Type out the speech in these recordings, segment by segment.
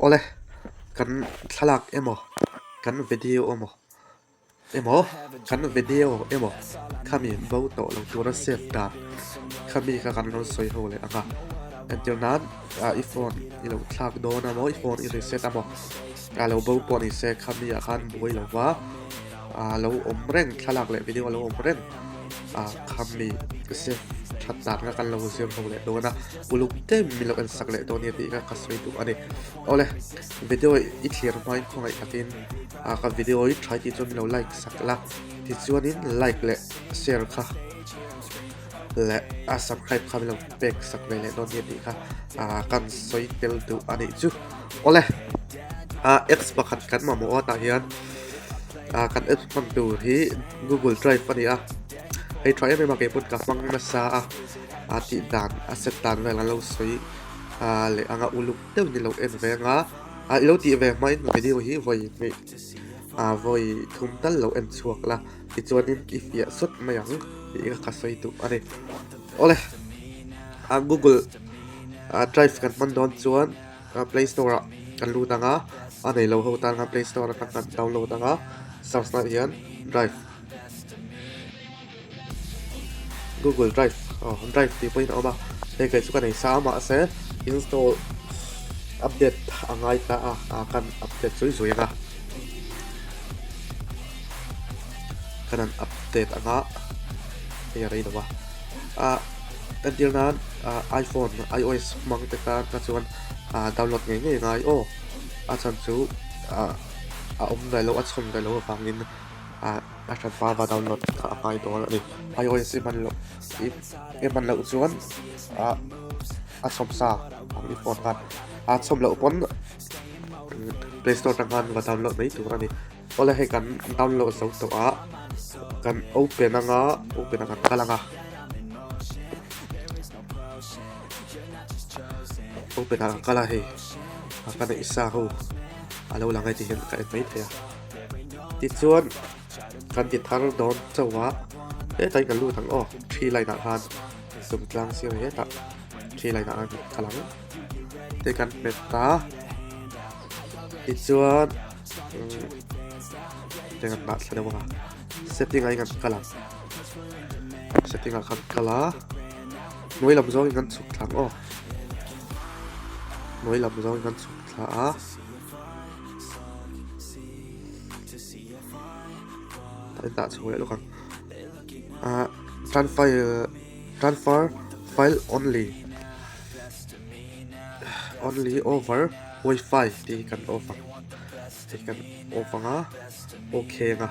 Awle, kan thlalak emaw, kan video emaw, emaw, kan video emaw khami bo tawh lo tura save dan khami kha kan rawn sawi ho leh ang a. Entir nan i phone i lo thlak dawn emaw, i phone i reset emaw a lo bo pawh ni se khami ah khan buai lo va, a lo awm reng thlalak leh video a lo awm reng a khami save that dan kha kan lo zir ho leh dawn a. Uluk deuh min lo en sak leh dawn nia tih kha ka sawi duh a ni. Awle, video i thlir hmain khawngaih takin ah ka video hi try tih chuan min lo like sak la, tichuanin like leh share kha leh a subscribe kha min lo pek sak ve leh dawn nia tih kha ah kan sawi tel duh a nih chu. Awle, ah apps pakhat kan mamawh a tah hian ah kan apps hman tur hi Google Drive a ni a, hei tha em em a keipawn ka hmang nasa a. A tih dan a set dan vel an lo sawi leh anga uluk deuh ni lo en ve anga a ilo tih ve hmain video hi vawi hnih ah vawi thum tal lo en chhuak la tichuanin i fiah sawt mai ang tih kha ka sawi duh a ni. Awle a google drive kan hman dawn chuan play store ah kan lut anga a nei lo ho tan khan play store atang kan download anga search na hian drive. Google Drive aw Drive tih pawhin a awm a, hei kei chu ka nei sa a mahse install update a ngai ta a, ah kan update zui zui ang a, kan han update ang a, hei a rei lo a, ah entir nan ah iPhone iOS hmang te tan kha chuan ah download ngei ngei a ngai aw, a chhan chu ah a awm ve loh a chhawm ve loh avangin ah. A hranpa va download kha a ngai dawn a ni. iOS i hman loh i hman loh chuan ah a chhawm sa ang i phone khan a chhawm loh pawn play store atang khan va download mai tur a ni. Awle hei kan download zo tawh a kan open anga open ah kan kal anga open ah kan kal a hei a ka neih sa ho a lo lang e tih hian ka en mai thei a. Tichuan kan ti thar dawn chauh a, hetlai kan lut ang aw, three line ah khan tum tlang sir hetah three line ah khan kal ang te kan hmet ta tichuan te kan dah thla deuh ang a setting ah hian kan kal ang setting ah khan kal a hnuai lam zawngin kan chhuk thla ang aw hnuai lam zawngin kan chhuk thla a. Dah chho leh lawk ang ah transfer transfer file only only over wifi tih hi kan off ang hei kan off ang a okay ang a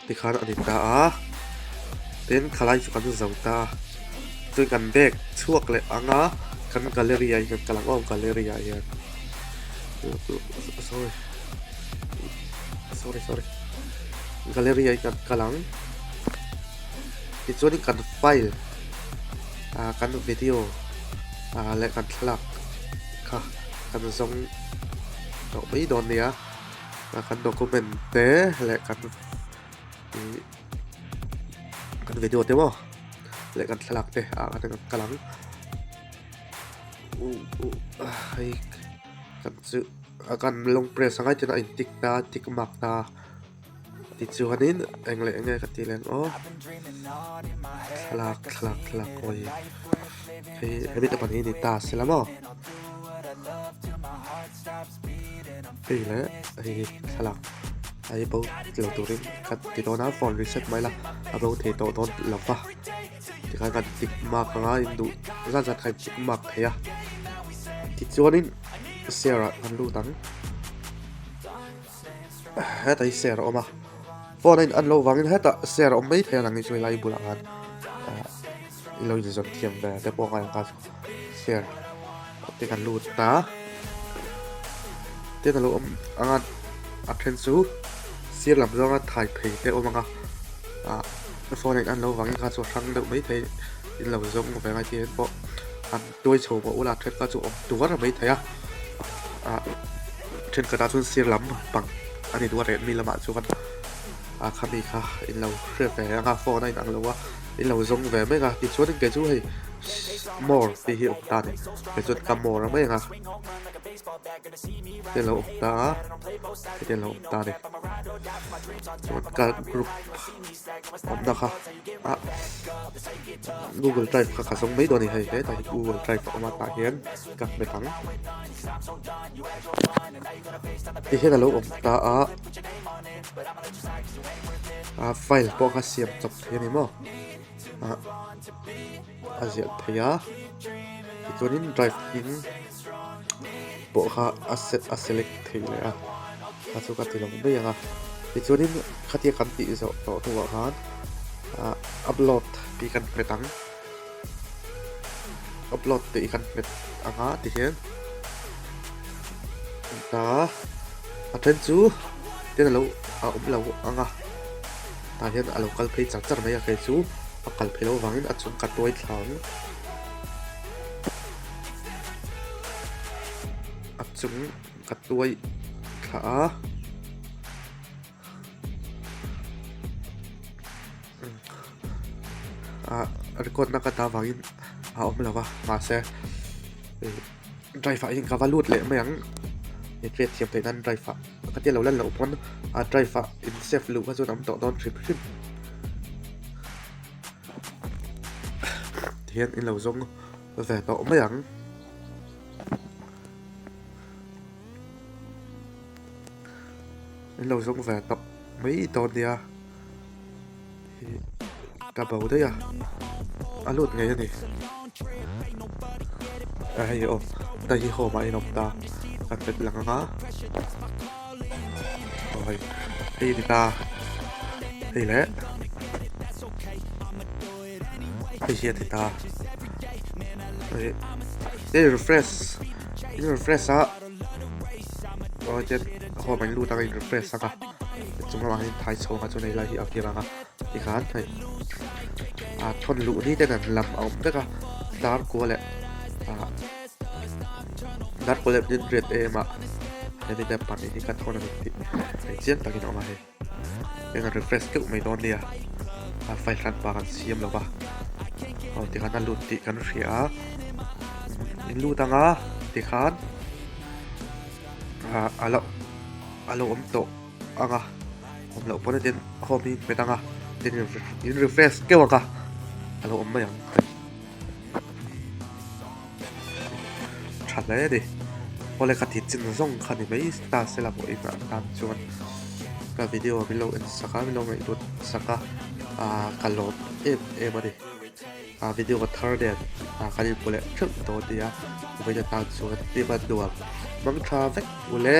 tikhan a ni ta a tin khalai chu kan zo ta a chuan kan bag chhuak leh ang a kan gallery ah hian kan kal ang aw gallery ah hian sorry sorry sorry gallery ah hian kan kal ang tichuan kan file ah kan video ah leh kan thlalak kha kan zawng tawh mai dawn nia. Kan document te leh kan ih kan video te maw leh kan thlalak te ah khan kan kal ang hei kan chu kan long press angai chuan a in tick ta tick mark ta tichuanin eng leh eng nge ka tih leh ang aw thlalak thlalak thlalak aw hi hei hemi te pahnih hi ni ta sela maw. Hei leh hei hi thlalak a hi bo lo turin ka ti dawn a phone reset mai la a bo thei tawh dawn lo va tikhan kan tick mark anga in duh zat zat kha in tick mark thei a tichuanin share ah kan lut ang hetah hi share a awm a phone a in an loh vangin hetah share a awm mai thei a nang hi chu helai bulah khan ah i lo inzawn thiam ve te pawh a ngai ang kha chu share te kan lut ta tin alo awm ang a a then chu sir lam zawnga thai phei te awm ang a ah phone a in an loh vangin kha chu a hrang deuh maithei in lo zawng ve ngai te pawh an tuai chho pawh ula then kha chu awm tuar maithei a ah thenkhatah chuan sir lam pang a ni duh a redmi lamah chuan ah khami kha in lo hre ve ang a phone a in ang lo a in lo zawng ve mek a tichuan kei chu hei. More tih hi a awm ta a ni. Kei chuan ka more ang mai ang a. Heti a lo awm ta a, heti a lo awm ta a ni. Chuan ka group awmna kha ah Google Drive kha ka zawng mai dawn a ni hei hetah hian Google Drive a awm a tah hian ka hmet ang. Ti hian a lo awm ta a, ah file pawh kha siam chawp thei a ni maw ah a ziah theih a tichuanin drive hming pawh kha a set a select theih leh a kha chu ka ti lo mai ang a tichuanin khatia kan tih zawh tawh hnuah khan ah upload tih kan hmet ang upload tih kan hmet ang a tihian ta a then chu ten alo a awm lo ang a tah hian a lo kal phei char char mai a kei chu a kal phei loh avangin a chung ka tuai thla ang. A chung ka tuai thla a. Ah record na ka ta vangin a awm lo va mahse drive ah hian ka va lut leh mai ang hriat thiam theih nan drive ah ka tia lo lan loh pawn a drive ah in save luh kha chuan a awm tawh dawn hrim hrim tihian in lo zawng ve tawh mai ang. In lo zawng ve tawh mai dawn nia ka bo daih a a lut ngei a ni a hei aw hei hi home ah in awm ta kan bet lang ang a aw hei hei a ni ta hei leh hei hi a ni ta hei hei refresh in refresh a. Aw hetian home ah in lut ang a in refresh ang a chung lamah hian thai chhawng a chuan hei lai hi a kir ang a tikhan hei ah thawn luh ni ten an lam a awm vek a dar kua leh ah dar kua leh minute riat em ah hemi te pahnih hi ka thawn a ni tih hei chiang takin a awm a hei eng an refresh deuh mai dawn nia a file hran pa kan siam lo va aw tikhan a lut tih kan hria a in lut ang a tikhan ah a lo a lo awm tawh ang a awm loh pawn tin home hi in hmet ang a tin in refresh keuh ang a a lo awm mai ang. Tha hle a ni. Awle ka tih chin zawng kha ni mai ta se la pawh inah tan chuan ka video min lo en sak a min lo ngaihtuah sak a ah ka lawm em em a ni. Ah video ka thar nen ah kan inhmu leh theuh dawn nia vawiin atan chuan hlim a nuam mang tha vek ule.